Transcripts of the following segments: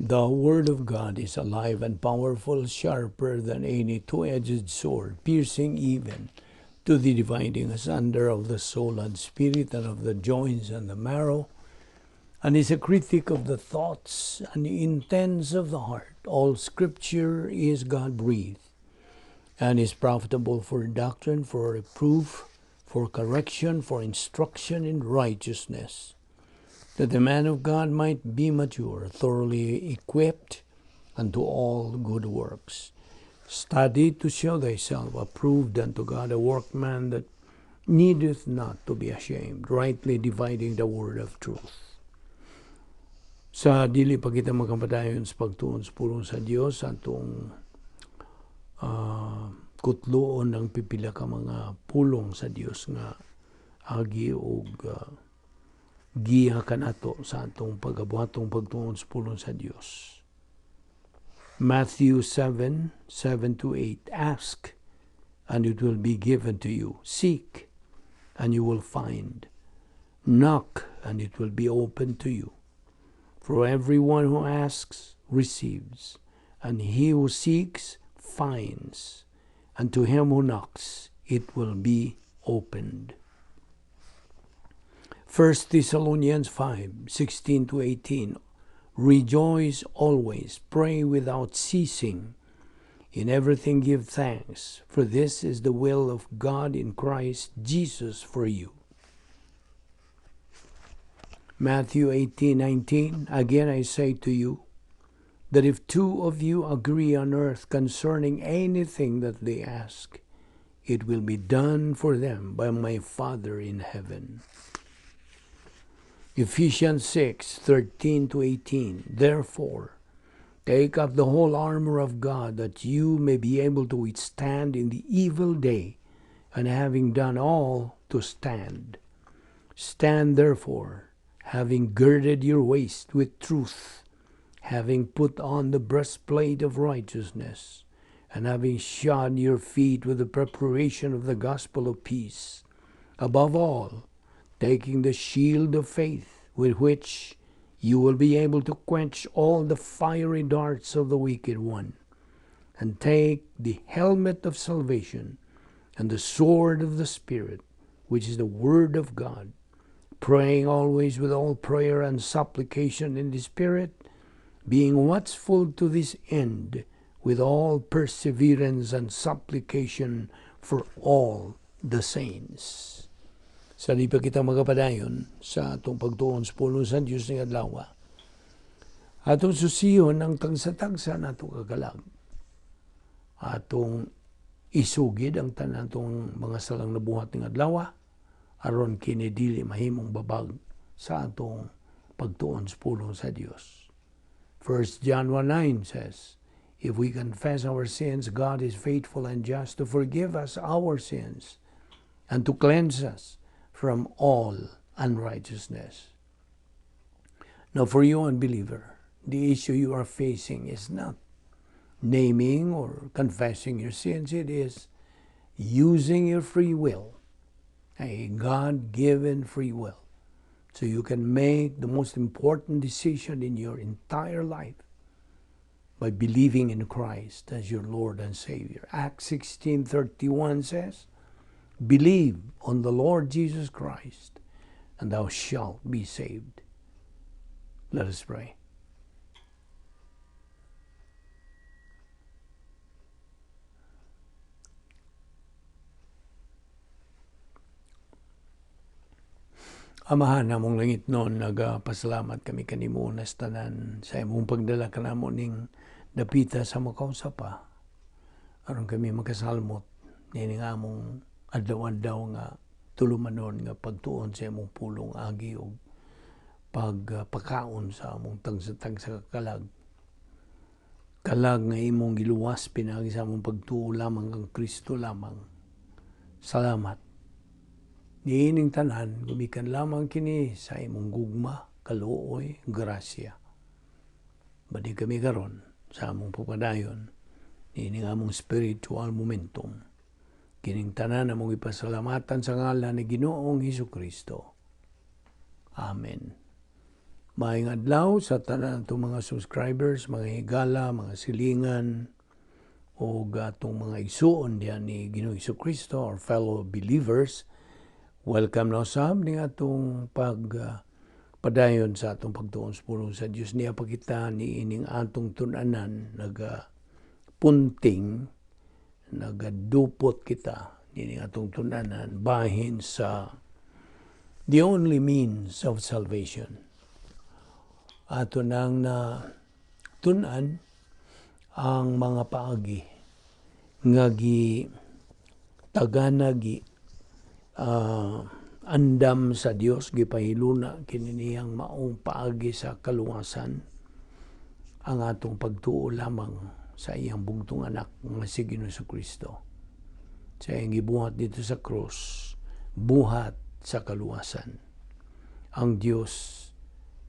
The Word of God is alive and powerful, sharper than any two-edged sword, piercing even to the dividing asunder of the soul and spirit and of the joints and the marrow, and is a critic of the thoughts and the intents of the heart. All Scripture is God-breathed and is profitable for doctrine, for reproof, for correction, for instruction in righteousness, that the man of God might be mature, thoroughly equipped unto all good works. Study to show thyself approved unto God, a workman that needeth not to be ashamed, rightly dividing the word of truth. Sa dili pa kita makapadayon sa pagtuon sa pulong sa Dios, atong kutloon ang pipila ka mga pulong sa Dios nga agi og giya kanato sa atong pagabuhatong pagtuon sa pulong sa Dios. Matthew 7:7-8. Ask, and it will be given to you. Seek, and you will find. Knock, and it will be opened to you. For everyone who asks receives, and he who seeks finds, and to him who knocks it will be opened. 1 Thessalonians 5:16-18. Rejoice always, pray without ceasing. In everything give thanks, for this is the will of God in Christ Jesus for you. Matthew 18:19. Again I say to you, that if two of you agree on earth concerning anything that they ask, it will be done for them by my Father in heaven. Ephesians 6:13-18. Therefore, take up the whole armor of God, that you may be able to withstand in the evil day, and having done all, to stand. Stand therefore, having girded your waist with truth, having put on the breastplate of righteousness, and having shod your feet with the preparation of the gospel of peace. Above all, taking the shield of faith, with which you will be able to quench all the fiery darts of the wicked one, and take the helmet of salvation and the sword of the Spirit, which is the word of God, praying always with all prayer and supplication in the Spirit, being watchful to this end with all perseverance and supplication for all the saints. Sa di pa kita magapadayon sa atong pagtuon sa pulong sa Diyos ning adlaw, atong susiyon ang tagsa-tagsa nato kagalag. Atong isugid ang tanan atong mga salang nabuhat ning adlaw, aron kini dili mahimong babag sa atong pagtuon sa pulong sa Dios. 1 John 1:9 says, if we confess our sins, God is faithful and just to forgive us our sins and to cleanse us from all unrighteousness. Now, for you, unbeliever, the issue you are facing is not naming or confessing your sins. It is using your free will, a God-given free will, so you can make the most important decision in your entire life by believing in Christ as your Lord and Savior. Acts 16:31 says, believe on the Lord Jesus Christ, and thou shalt be saved. Let us pray. Amahan namong langit noon, nagapasalamat kami kanimo nas tanan sa imong pagdala kanamo ning dapita sa makausap pa. Aron kami makasalmot nining among adlaw-adlaw nga tulumanon nga pagtuon sa imong pulong agi og pagpakaon sa among tagsa-tagsa kalag. Kalag nga imong giluwas pinaagi sa among pagtuo lamang kang Kristo lamang. Salamat. Niining tanan, gumikan lamang kini sa imong gugma, kaluoy, grasya. Badi kami karon sa among pagpadayon, niining among spiritual momentum. Kining tanan among ipasalamatan sa ngalan ni Ginoong Hesus Kristo. Amen. Maayong adlaw sa tanan atong mga subscribers, mga higala, mga silingan, o atong mga igsuon diyan ni Ginoong Kristo or fellow believers. Welcome na usab ning atong pag padayon sa atong pagtuon sa pulong sa Dios. Niya pa kita ni ining atong tun-anan, naga punting, nagadupot kita nining atong tun-anan bahin sa the only means of salvation. Ato nang na tun-an ang mga paagi nga gi tagana, gi andam sa Dios, gipahiluna kini niyang maong paagi sa kaluwasan, ang atong pagtuo lamang sa iyang bugtong anak nga si Ginoong Kristo, sa iyang gibuhat dito sa krus, buhat sa kaluwasan. Ang Dios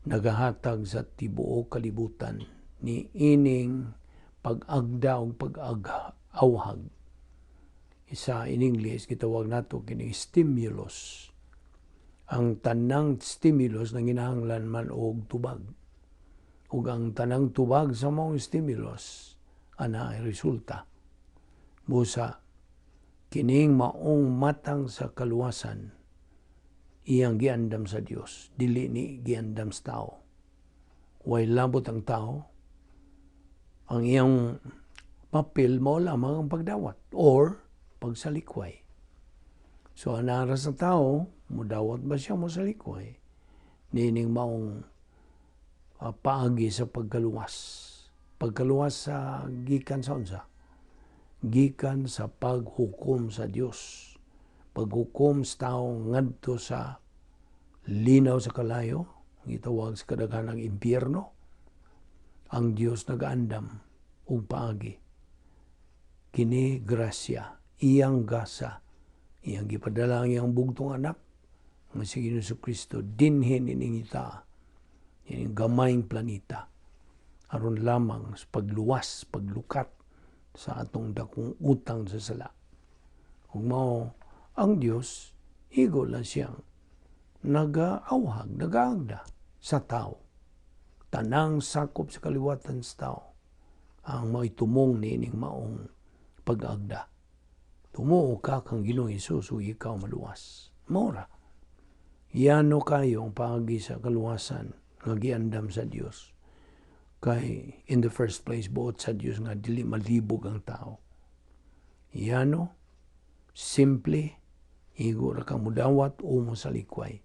nagahatag sa tibuok kalibutan ni ining pag-agda ug pag-awhag. Isa in English, gitawag nato kini stimulus. Ang tanang stimulus nang ginahanglan man og tubag. Ug ang tanang tubag sa maong stimulus ana ay resulta. Busa kining maong matang sa kaluwasan, iyang giandam sa Dios, dili ni giandam sa tao. Way labot ang tao. Ang iyang papel mao lamang ang pagdawat or pagsalikway. So anara sa tao, mudawat ba siya, mosalikway nining maong paagi sa pagkaluwas? Pagkaluwas sa gikan sa unsa? Gikan sa paghukom sa Dios, paghukom sa tao ngadto sa linaw sa kalayo, gitawag sa kadaghanang impyerno. Ang Dios nagaandam og paagi. Kini grasya, iyang gasa, iyang gipadala ang iyang bugtong anak nga si Ginoong Kristo dinhi nining ita, ining gamayng planeta, aron lamang sa pagluwas, paglukat sa atong dakong utang sa sala. Ug mao ang Dios, igo lang siyang nagaawhag, nagaagda sa tao. Tanang sakop sa kaliwatan sa tao ang maitumong niining maong pag-agda. Tumuo ka kang Ginoong Hesus ug ikaw maluwas. Mora. Yano kayo ang paagi sa kaluwasan nga giandam sa Dios. Kay in the first place, buot sa Dios nga dili malibog ang tao. Yano, simple, igo ra ka mudawat o mosalikway.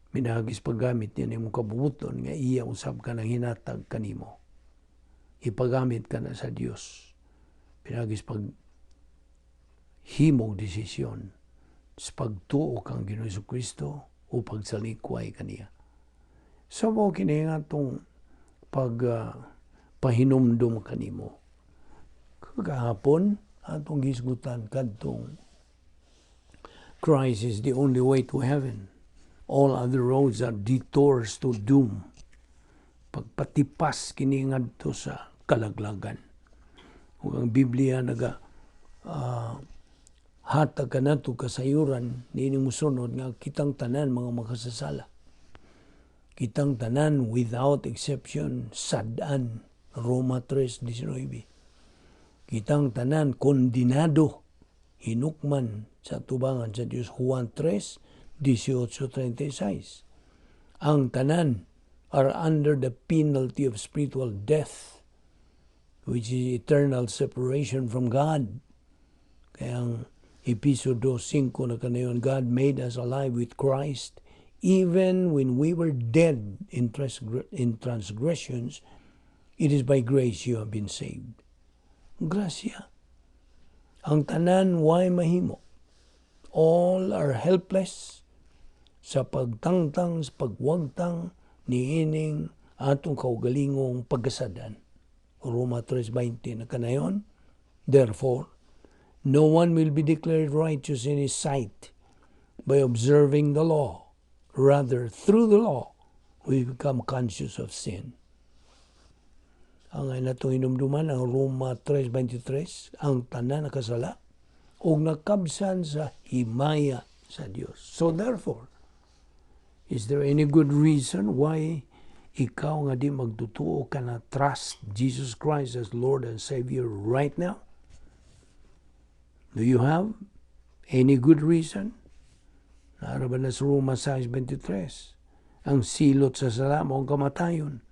Minagis paggamit niya nimong kabubuton nga iya usab ka ng hinatag kanimo. Ipagamit ka na sa Dios. Pinagis pag himog desisyon sa pagtuo kang Ginoong Kristo o pagsalikway kaniya. So mo kini nga itong pag pahinumdum kanimo. Kagahapon, atong gisgutan kadtong Christ is the only way to heaven. All other roads are detours to doom. Pagpatipas kini ngadto sa kalaglagan. Ug ang Biblia naga hatag kanato kasayuran niini mosunod nga kitang tanan mga makasasala. Kitang tanan without exception sad-an, Roma 3:19. Kitang tanan kondinado, hinukman sa tubangan sa Dios, Juan 3:18-36. Ang tanan are under the penalty of spiritual death, which is eternal separation from God. Kaya ang Episo 2:5 na kanayon, God made us alive with Christ even when we were dead in transgressions. It is by grace you have been saved. Grasya. Ang tanan way mahimo. All are helpless sa pagtangtang, sa pagwagtang niining atong kaugalingong pagkasadan. Roma 3:20 na kanayon, therefore, no one will be declared righteous in his sight by observing the law. Rather, through the law, we become conscious of sin. Ang ay natong hinumduman ang Roma 3:23, ang tanan nakasala ug nakabsan sa himaya sa Dios. So therefore, is there any good reason why Ikaw nga di magtutuo ka na trust Jesus Christ as Lord and Savior right now? Do you have any good reason? Naa ra ba na sa Roma 6:23? Ang silot sa sala mao ang kamatayon.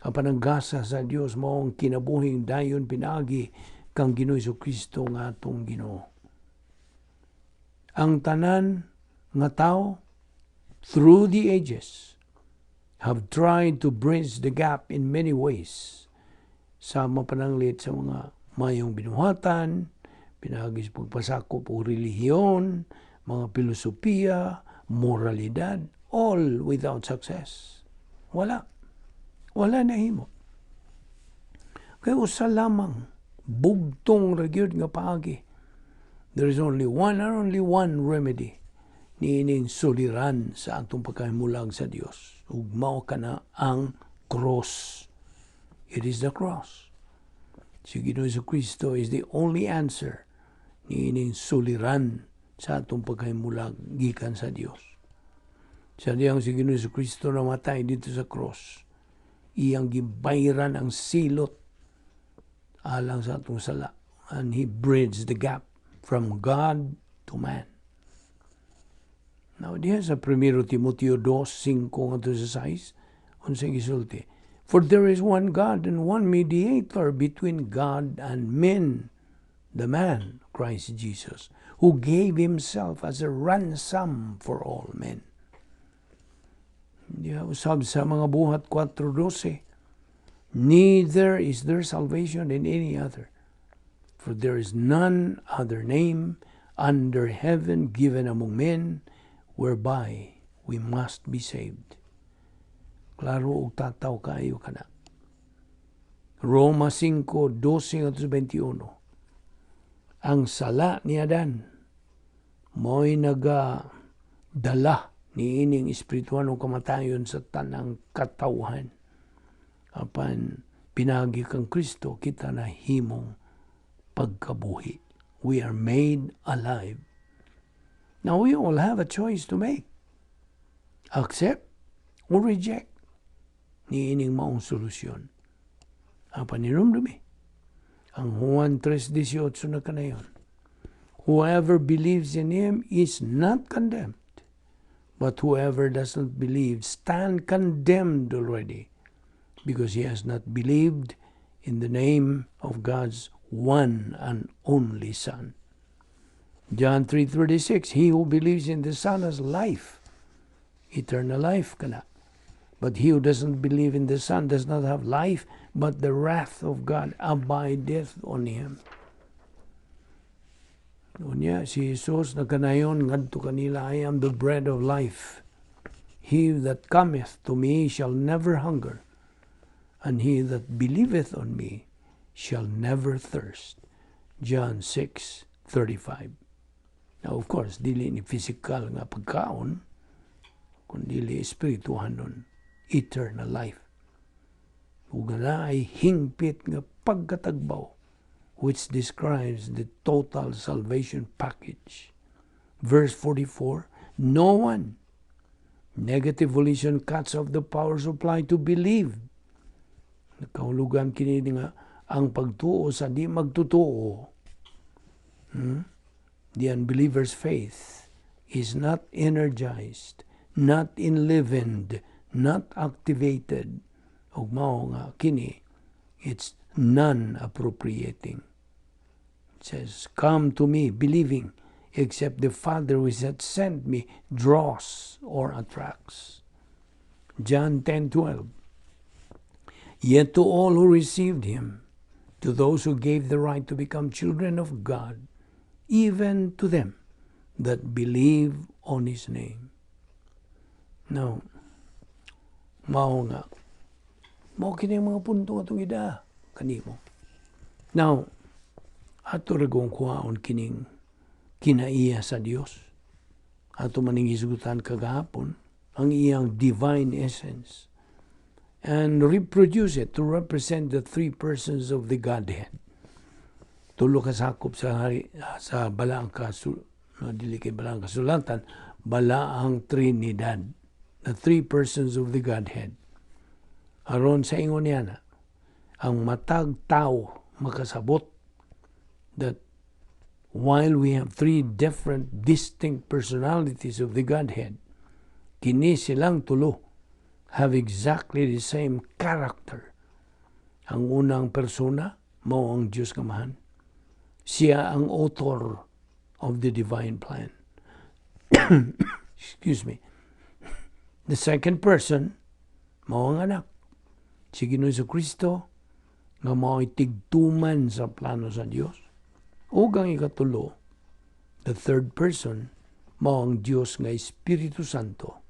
Apan ang gasa sa Dios mao ang kinabuhing dayon pinaagi kang Ginoo Kristo nga atong Ginoo. Ang tanan nga tao through the ages have tried to bridge the gap in many ways, sa mapananglit sa mga mayong binuhatan, pinaagi sa pagpasakop og relihiyon, mga filosofiya, moralidad, all without success. Wala. Wala nahimo. Kay usa lamang bugtong ra gyud nga paagi. There is only one and only one remedy niining suliran sa atong pagkahimulag sa Dios. Ug mao kana ang cross. It is the cross. Si Ginoo Kristo is the only answer niining suliran sa atong pagkahimulag gikan sa Dios. Sa diyang si Ginoo Kristo namatay didto sa cross, iyang gibayran ang silot alang sa atong sala, and He bridged the gap from God to man. Now, diha sa 1 Timoteo 2, 5 ngadto sa 6, unsay gisulti? "For there is one God and one mediator between God and men, the man, Christ Jesus, who gave himself as a ransom for all men." Diha usab sa mga Buhat 4:12, "Neither is there salvation in any other, for there is none other name under heaven given among men whereby we must be saved." Klaro og tataw kaayo kana. Roma 5:12 ngadto 21. Ang sala ni Adan mo'y naga dala niining espirituhanong kamatayon sa tanang katawhan. Apan pinaagi kang Kristo, kita nahimong pagkabuhi. We are made alive. Now we all have a choice to make. Accept or reject niining maong solusyon. Apan hinumdumi ang Juan 3:18 na kanayon. "Whoever believes in Him is not condemned, but whoever does not believe stand condemned already, because he has not believed in the name of God's one and only Son." John 3:36, "He who believes in the Son has life, eternal life kana. But he who doesn't believe in the Son does not have life, but the wrath of God abideth on him." Unya, si Jesus nagkanayon ngadto kanila, "I am the bread of life. He that cometh to me shall never hunger, and he that believeth on me shall never thirst." John 6:35. Now, of course, dili ni physical nga pagkaon, kundi espirituhanon, eternal life. Ug ay hingpit nga pagkatagbaw, which describes the total salvation package. Verse 44, no one, negative volition cuts off the power supply to believe. Nakahulugan kini nga ang pagtuo sa di magtotoo, The unbeliever's faith is not energized, not enlivened, not activated. Ug mao nga kini, it's non-appropriating. It says, "Come to me, believing, except the Father which hath sent me draws or attracts." John 10:12. "Yet to all who received him, to those who gave the right to become children of God, even to them that believe on his name." Now, mao nga, mao kini ang mga punto nga atong ida kanimo. Now, ato ra kong kuhaon kining kinaiya sa Dios. Ato maning hisgutan kagahapon ang iyang divine essence and reproduce it to represent the three persons of the Godhead. Tulo ka sakop sa hari sa balaang kasul, no, dili kay balaang kasulatan, balaang Trinidad, the three persons of the Godhead. Aron sa ingon niya na, ang matag tao makasabot that while we have three different distinct personalities of the Godhead, kini silang tulo have exactly the same character. Ang unang persona, mao ang Diyos Amahan. Siya ang author of the divine plan. Excuse me. The second person, mao ang Anak. Si Ginoong Kristo, nga mao'y tigtuman sa plano sa Dios. Ug ang ikatulo, the third person, mao ang Dios nga Espiritu Santo.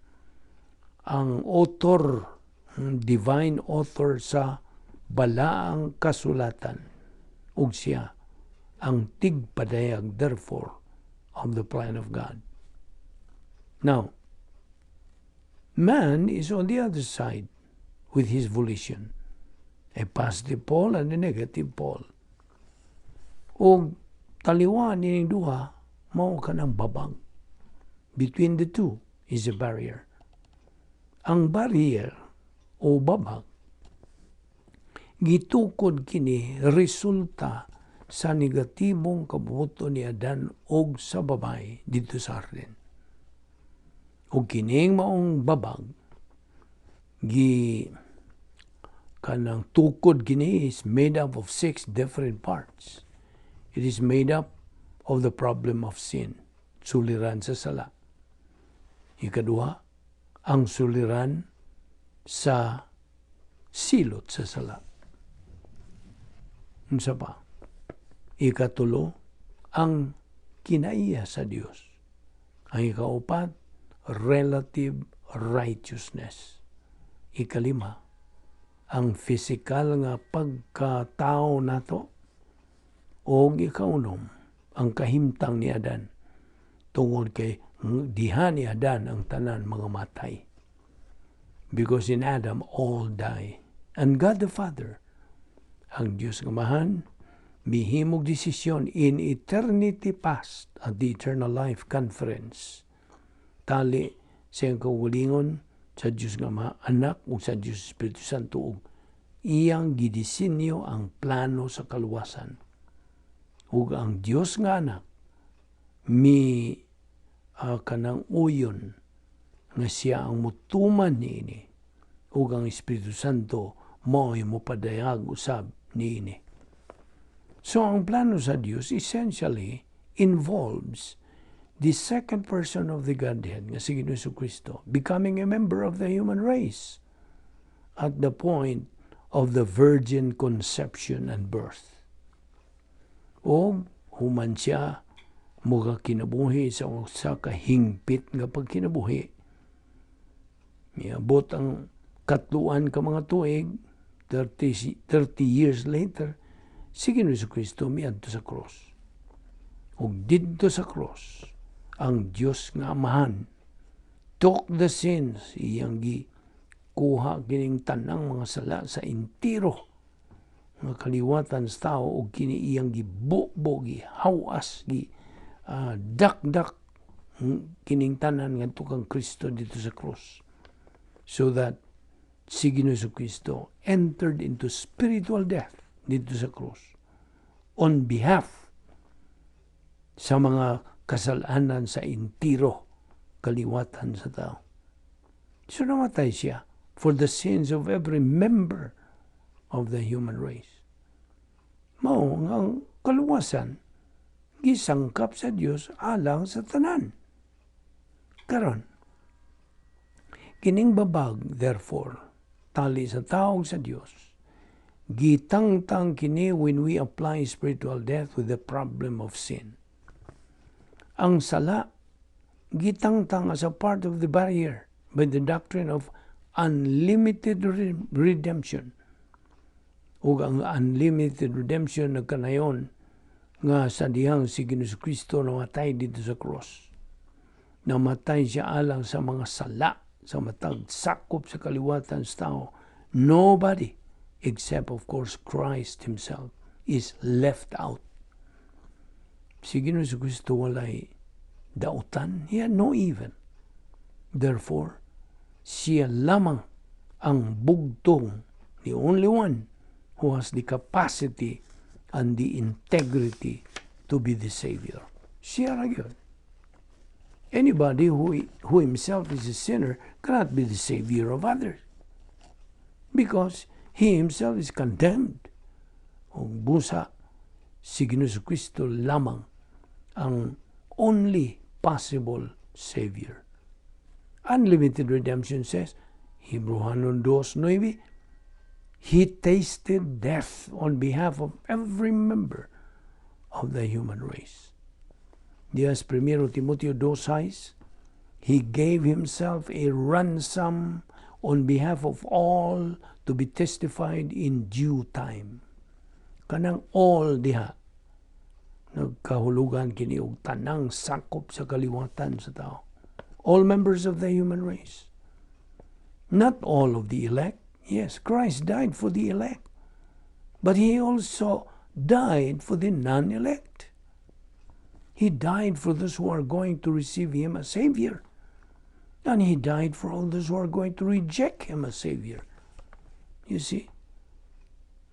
Ang author, divine author sa balaang kasulatan. Ug siya ang tigpadayag, therefore, of the plan of God. Now, man is on the other side with his volition. A positive pole and a negative pole. O taliwa nining duha, mao kanang babag. Between the two is a barrier. Ang barrier o babag, gitukod kini resulta sa negatibong kabubuton ni Adan og sa babae didto sa hardin. Og kining maong babag, gi kanang tukod kini is made up of six different parts. It is made up of the problem of sin, suliran sa sala. Ikaduha, ang suliran sa silot sa sala. Unsa pa? Ikatulo, ang kinaiya sa Dios. Ang ikaupat, relative righteousness. Ikalima, ang physical nga pagkatao nato o ikaunom, ang kahimtang ni Adan tungod kay diha ni Adan ang tanan mga matay. Because in Adam all die. And God the Father, ang Diyos nga Amahan, mihimog desisyon in eternity past at the Eternal Life Conference. Tali sa iyang kaugalingon sa Diyos nga Ama, Anak ug sa Diyos Espiritu Santo ug iyang gidisenyo ang plano sa kaluwasan. Ug ang Diyos nga Anak mi kanang uyon nga siya ang mutuman niini ug ang Espiritu Santo mao'y mopadayag usab niini. So ang plano sa Dios essentially involves the second person of the Godhead nga si Ginoong Kristo becoming a member of the human race at the point of the virgin conception and birth. O human siya muga kinabuhi sa usa ka hingpit nga pagkinabuhi. Miabot ang katluan ka mga tuig, 30 years later, si Ginoong Kristo miadto sa cross. Ug didto sa cross, ang Dios nga Amahan took the sins, iyang gi kuha kining tanang mga sala sa entiro nga kaliwatan sa tao ug kini iyang gibubo, gihawas, gi dakdak kining tanan ngadto kang Kristo didto sa cross so that si Ginoong Kristo entered into spiritual death didto sa cross on behalf sa mga kasalanan sa entiro kaliwatan sa tao. So namatay siya for the sins of every member of the human race. Mao nga ang kaluwasan gisangkap sa Dios alang sa tanan. Karon, kining babag, therefore, tali sa tao sa Dios, gitangtang kini when we apply spiritual death with the problem of sin. Ang sala, gitangtang as a part of the barrier by the doctrine of unlimited redemption. Ug ang unlimited redemption nagkanayon nga sa dihang si Ginoong Kristo namatay didto sa cross. Namatay siya alang sa mga sala sa matag sakop sa kaliwatan sa tao. Nobody except, of course, Christ himself is left out. Si Ginoong Kristo walay dautan. He had no evil. Therefore, siya lamang ang bugtong The only one who has the capacity and the integrity to be the Savior. Siya ra gyud. Anybody who himself is a sinner cannot be the savior of others because he himself is condemned. Ug busa, si Ginoong Kristo lamang ang only possible Savior. Unlimited redemption says, Hebreohanon 2.9, He tasted death on behalf of every member of the human race. Diya sa 1 Timoteo 2.6, He gave himself a ransom on behalf of all to be testified in due time. Kanang "all" diha, nagkahulugan kini og tanang sakop sa kaliwatan sa tao. All members of the human race. Not all of the elect. Yes, Christ died for the elect. But he also died for the non-elect. He died for those who are going to receive him as Savior. And he died for all those who are going to reject him as Savior. You see?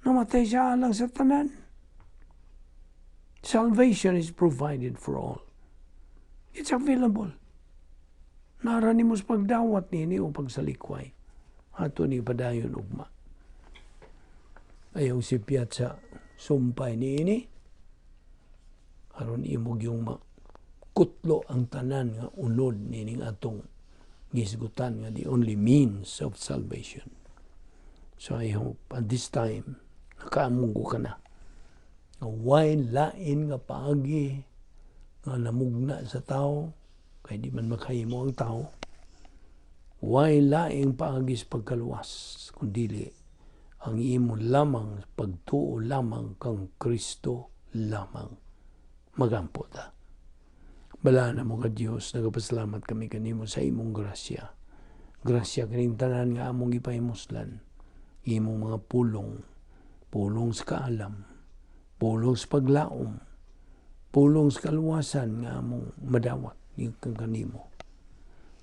Namatay siya alang sa tanan. Salvation is provided for all. It's available. Naa ra nimo sa pagdawat niini o pagsalikway. Ato ni padayon ugma. Ayaw sipyat sa sumpay niini. Aron imo gyung makutlo ang tanan nga unod nining atong gisgutan nga the only means of salvation. So I hope at this time nakaamgo ka na. Nga way lain nga paagi nga namugna sa tao kay di man makahimo ang tao. Way laing paagi sa pagkaluwas kundili ang imo lamang pagtuo lamang kang Kristo lamang. Magampo ta. Balaan namo nga Dios, nagapasalamat kami kanimo sa imong grasya. Grasya kining tanan nga among gipahimuslan. Imong mga pulong, pulong sa kaalam, pulong sa paglaom, pulong sa kaluwasan nga among madawat gikan kanimo.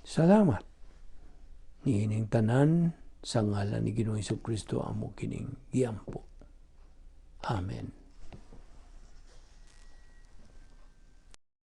Salamat. Niining tanan sa ngalan ni Ginoong Kristo amo kining giampo. Amen.